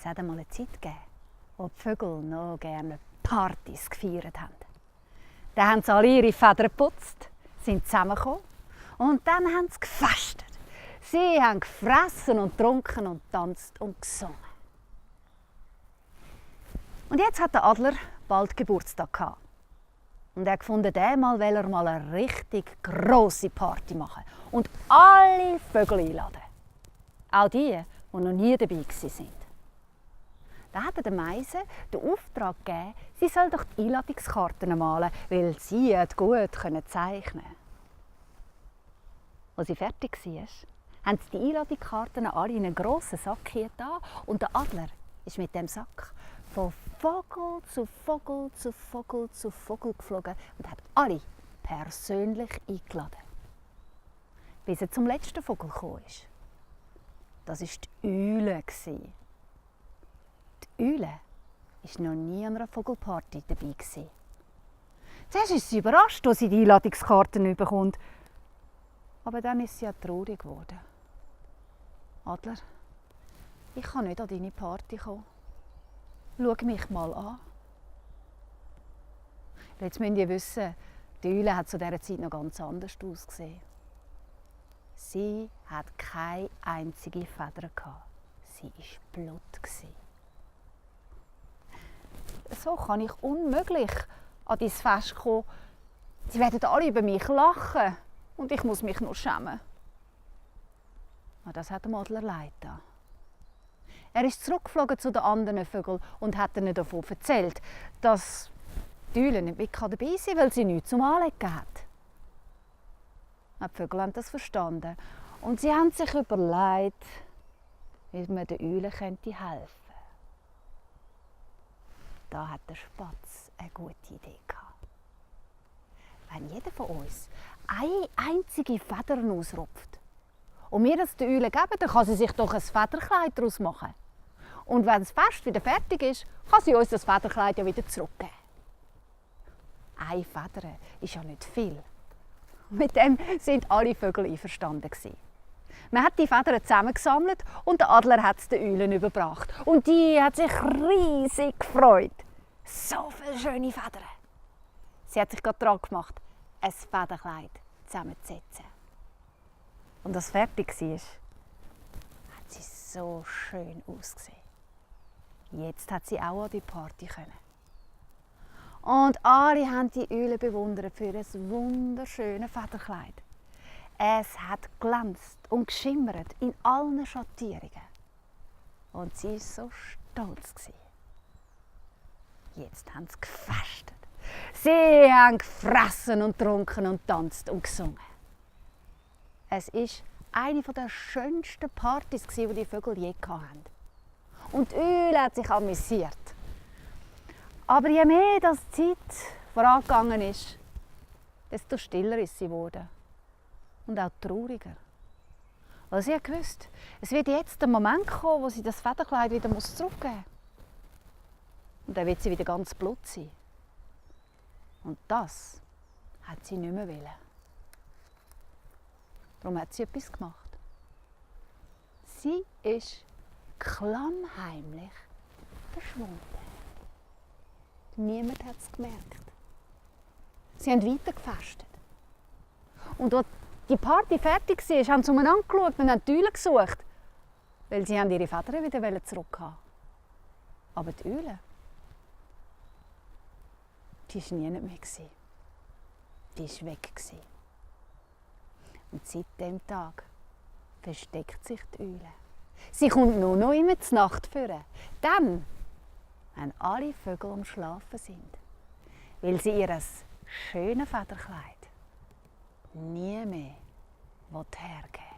Es hat einmal eine Zeit gegeben, wo die Vögel noch gerne Partys gefeiert haben. Dann haben sie alle ihre Federn geputzt, sind zusammengekommen und dann haben sie gefastet. Sie haben gefressen und getrunken und getanzt und gesungen. Und jetzt hat der Adler bald Geburtstag gehabt. Und er gefunden, diesmal will er mal eine richtig grosse Party machen und alle Vögel einladen. Auch die noch nie dabei waren. Da hat der Meise den Auftrag gegeben, sie soll doch die Einladungskarten malen, weil sie gut zeichnen konnte. Als sie fertig war, haben sie die Einladungskarten alle in einen grossen Sack getan und der Adler ist mit dem Sack von Vogel zu Vogel zu Vogel zu Vogel geflogen und hat alle persönlich eingeladen. Bis er zum letzten Vogel kam. Das war die Eule. Die Eule war noch nie an einer Vogelparty dabei. Zuerst ist sie überrascht, als sie die Einladungskarten bekommt. Aber dann ist sie ja traurig geworden. Adler, ich kann nicht an deine Party kommen. Schau mich mal an. Jetzt müsst ihr wissen, die Eule hat zu dieser Zeit noch ganz anders ausgesehen. Sie hatte keine einzige Feder. Sie war Blut. So kann ich unmöglich an dein Fest kommen. Sie werden alle über mich lachen und ich muss mich nur schämen. Aber das hat dem Adler leid getan. Er ist zurückgeflogen zu den anderen Vögeln und hat ihnen davon erzählt, dass die Eule nicht mit dabei sein kann, weil sie nichts zum Anlegen hat. Die Vögel haben das verstanden und sie haben sich überlegt, wie man der Eule helfen könnte. Da hat der Spatz eine gute Idee gehabt. Wenn jeder von uns eine einzige Feder ausrupft und wir das der Eule geben, dann kann sie sich doch ein Federkleid daraus machen. Und wenn das Fest wieder fertig ist, kann sie uns das Federkleid ja wieder zurückgeben. Eine Feder ist ja nicht viel. Mit dem sind alle Vögel einverstanden. Man hat die Federn zusammengesammelt und der Adler hat es den Eulen überbracht. Und die hat sich riesig gefreut. So viele schöne Federn. Sie hat sich gerade daran gemacht, ein Federkleid zusammenzusetzen. Und als es fertig war, hat sie so schön ausgesehen. Jetzt hat sie auch an die Party können. Und alle haben die Eule bewundert für ein wunderschönes Federkleid. Es hat glänzt und geschimmert in allen Schattierungen. Und sie war so stolz. Jetzt haben sie gefestet. Sie haben gefressen und getrunken und tanzt und gesungen. Es war eine der schönsten Partys, die die Vögel je hatten. Und die Eule hat sich amüsiert. Aber je mehr die Zeit vorangegangen ist, desto stiller ist sie geworden. Und auch trauriger. Weil sie wusste, es wird jetzt der Moment kommen, wo sie das Federkleid wieder zurückgeben muss. Und dann wird sie wieder ganz blut sein. Und das hat sie nicht mehr wollen. Darum hat sie etwas gemacht. Sie ist klammheimlich verschwunden. Niemand hat es gemerkt. Sie haben weiter gefastet. Und als die Party fertig war, haben sie umeinander geschaut und haben die Eule gesucht. Weil sie ihre Federn wieder zurückhaben. Aber die Eule, die war nie mehr. Die war weg. Und seit diesem Tag versteckt sich die Eule. Sie kommt nur noch immer zur Nacht führen. Dann, wenn alle Vögel am Schlafen sind. Weil sie ihr schönes Federkleid nie mehr hergeben will.